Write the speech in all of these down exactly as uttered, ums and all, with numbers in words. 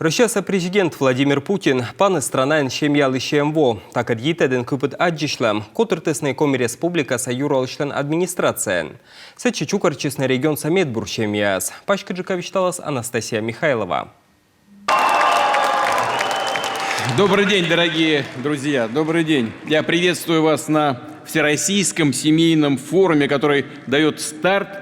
Россияса президент Владимир Путин панӧ странаын семьялысь эм во. Такӧд йитӧдын кыпыд аддзысьлӧм котыртісны Коми Республикаса юралысьлӧн администрацияын. Сэтчӧ чукӧртчисны регионса медбур семьяяс. Паськыдджыка висьталас Анастасия Михайлова. Добрый день, дорогие друзья! Добрый день! Я приветствую вас на Всероссийском семейном форуме, который дает старт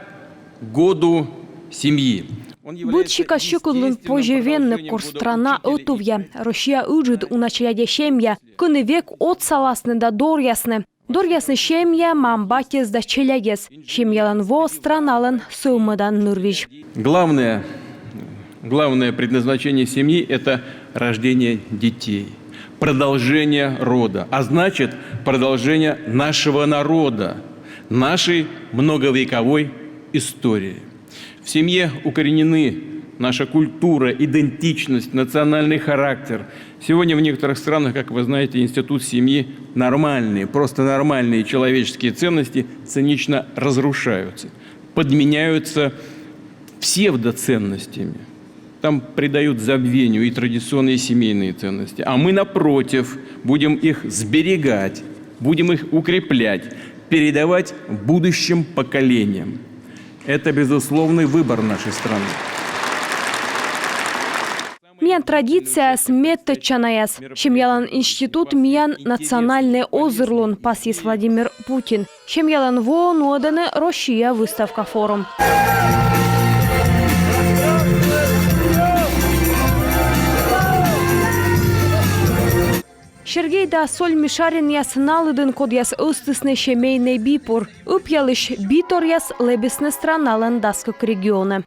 году семьи. Быд сикас сьӧкыдлун позьӧ венны, кор страна ӧтувъя. Россия ыджыд уна челядя семья, кӧні век отсаласны да доръясны. Доръясны семья, мам-батьӧс да челядьӧс. Семьялӧн во страналӧн сӧвмӧдан нырвизь. Главное, главное предназначение семьи — это рождение детей, продолжение рода, а значит продолжение нашего народа, нашей многовековой истории. В семье укоренены наша культура, идентичность, национальный характер. Сегодня в некоторых странах, как вы знаете, институт семьи, нормальные, просто нормальные человеческие ценности цинично разрушаются, подменяются псевдоценностями. Там предают забвению и традиционные семейные ценности. А мы, напротив, будем их сберегать, будем их укреплять, передавать будущим поколениям. Это безусловный выбор нашей страны. Миян традицияяс мед тӧдчанаяс. Семьялӧн институт — миян национальнӧй озырлун, пасйис Владимир Путин. Семьялӧн во нуӧдӧны «Россия» выставка-форум. Сергей да Соль Мишаринъяс на лыдын, кодъяс ӧзтісны семейнӧй би пыр. Ыпъялысь биторъяс лэбисны страналӧн дас кык регионӧ.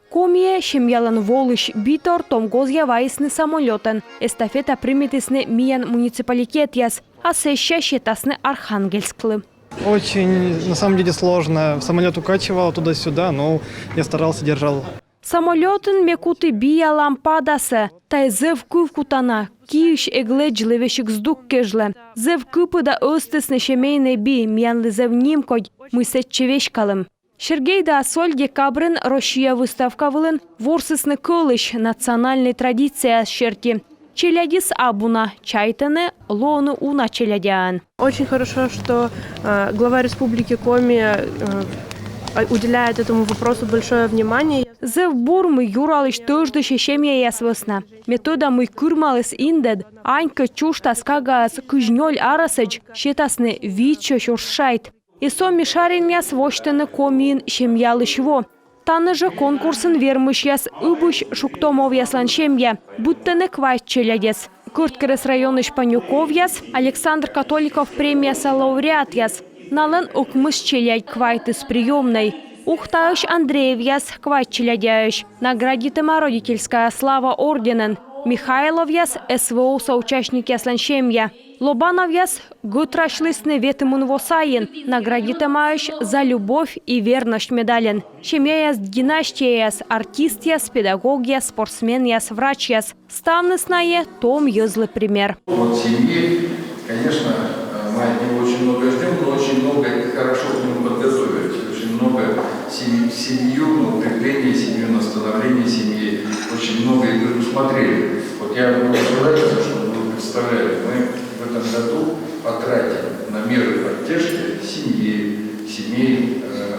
Комиӧ семьялӧн волысь битор том гозъя вайисны самолётӧн. Эстафета примитісны миян муниципалитетъяс, а сэсся сетасны Архангельсклы. Очень, на самом деле, сложно. Самолёт укачивал туда-сюда, но я старался, держал. Самолётын ме куті биялам падасӧ. Тайӧ зэв кывкутана, киысь эг лэдзлы весиг здук кежлӧ. Зэв кыпыда ӧзтісны семейнӧй би, миянлы зэв нимкодь, мый сэтчӧ веськалім. Сергей да Соль декабрын «Россия» выставка вылын ворсісны кӧлысь национальнӧй традицияяс серти. Челядьыс абу на, чайтӧны лоны уна челядяӧн. Очень хорошо, что э, глава Республики Коми э, уделяет этому вопросу большое внимание. Зэв бур, мый юралысь тӧждысьӧ семьяяс вӧсна. Ме тӧда, мый кырымаліс индӧд, анькӧ чужтас кагаыс кызь нёль арӧсӧдз сетасны витсё сюрс шайт. И со Мишаринъяс восьтӧны Комиын семьялысь во. Тані жӧ конкурсын вермысьяс ыбысь Шуктомовъяслӧн семья, быдтӧны квайт челядьӧс. Кӧрткерӧс районысь Панюковъяс — Александр Католиков премияса лауреатъяс. Налӧн ӧкмыс челядь, квайтыс приёмнӧй. Ухтаысь Андреевъяс — квайт челядяӧсь, наградитӧма «Родительская слава» орденӧн. Михайловъяс — СВО-са участникъяслӧн семья. Лобановъяс гӧтрасьлісны ветымын во сайын, наградитӧмаӧсь «За любовь и верность» медальӧн. Семьяяс — династияяс: артистъяс, педагогъяс, спортсменъяс, врачьяс. Ставныс найӧ том йӧзлы пример. Вот семьи, конечно, э, мы от него очень много ждем, но очень много и хорошо к нему подготовились. Очень много сем- семью, на укрепление семьи, на становление семьи, очень много и предусмотрели. Вот я могу сказать, чтобы вы представляли, мы в этом году потратим на меры поддержки семьи, семей э,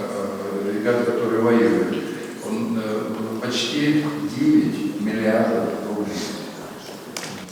э, ребят, которые воюют, он, э, почти девять миллиардов рублей.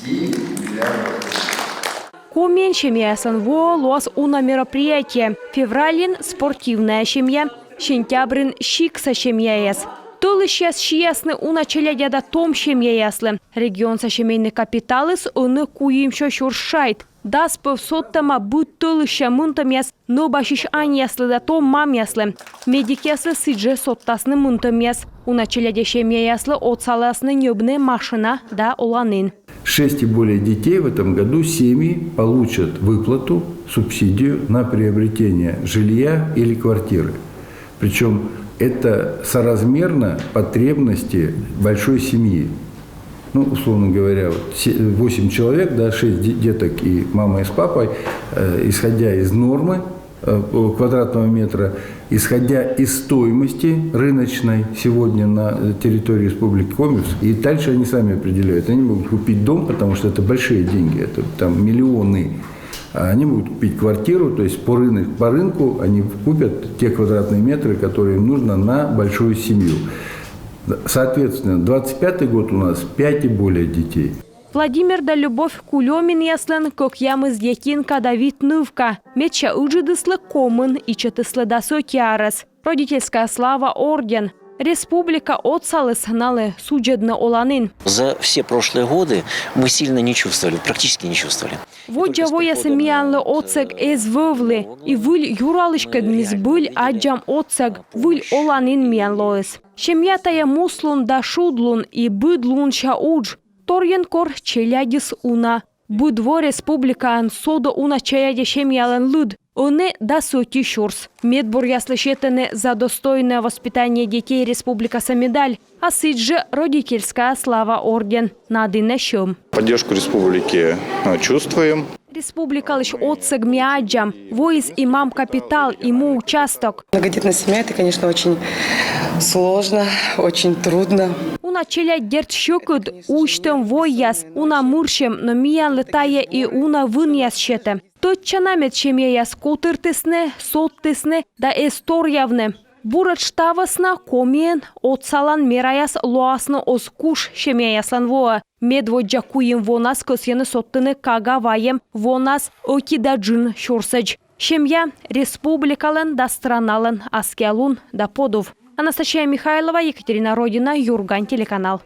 Девять миллиардов рублей. Комиын семьяяслӧн воӧ лоас уна мероприятие. Февральын — спортивная семья, сентябрын — сиктса семьяяс. Тӧлысьяс сиасны уна челядя да том семьяяслы. Регионса семейнӧй капиталыс ӧні куимсё сюрс шайт. Дас пӧв содтӧма быд тӧлысся мынтӧмъяс нӧбасьысь аньяслы да том мамъяслы. Медикъяслы сідзжӧ содтасны мынтӧмъяс. Уна челядя семьяяслы отсаласны ньӧбны машина да оланін. Шесть и более детей в этом году семьи получат выплату, субсидию на приобретение жилья или квартиры. Причем это соразмерно потребности большой семьи. Ну, условно говоря, вот восемь человек, да, шесть деток и мама с папой, э, исходя из нормы, э, квадратного метра, исходя из стоимости рыночной сегодня на территории Республики Коми. И дальше они сами определяют. Они могут купить дом, потому что это большие деньги, это там миллионы. А они могут купить квартиру, то есть по, рынок, по рынку они купят те квадратные метры, которые им нужно на большую семью. Соответственно, двадцать пятый год у нас пять и более детей. Владимир да Любовь Кулёминъяслӧн кӧкъямыс детинка да вит нывка. Медся ыджыдыслы комын, ичӧтыслы дас ӧти арӧс. Родительская слава орден. Республика отсаліс налы судзӧдны оланін. За все прошлые годы мы сильно не чувствовали, практически не чувствовали. Воддза войясӧ миянлы отсӧг эз вӧвлы, и выль юралыськӧдмис збыль аддзам отсӧг, выль оланін миян лоис. Семья — тайӧ муслун да шудлун и быд лунся удж. Торйӧн кор челядьыс уна. Быд во республикаын содӧ уна челядя семьялӧн лыд. Ӧні дас ӧти сюрс. Медбуръяслы сетӧны «За достойное воспитание детей» республикаса медаль, а сідзжӧ «Родительская слава» орден на дінӧ сьӧм. Поддержку республики, э, чувствуем. Республикалысь отсӧг ми аддзам. Воис и мам капитал, и му участок. Многодетная семья — это, конечно, очень сложно, очень трудно. Уна челядь, дерт, сьӧкыд, усьтӧм войяс, уна мырсьӧм, но миянлы тайӧ и уна вынъяс сетӧ. Тӧдчана, мед семьяяс котыртісны, содтісны да эз торъявны. Буретш та вӧсна Комиын отсалан мераяс лоасны оз куш семьяяслӧн воӧ. Медводдза куим вонас кӧсйӧны содтыны кага вайӧм вонас ӧти да джын сюрсӧдз. Семья — республикалӧн да страналӧн аскиа лун да подув. Анастасия Михайлова, Екатерина Родина, «Юрган» телеканал.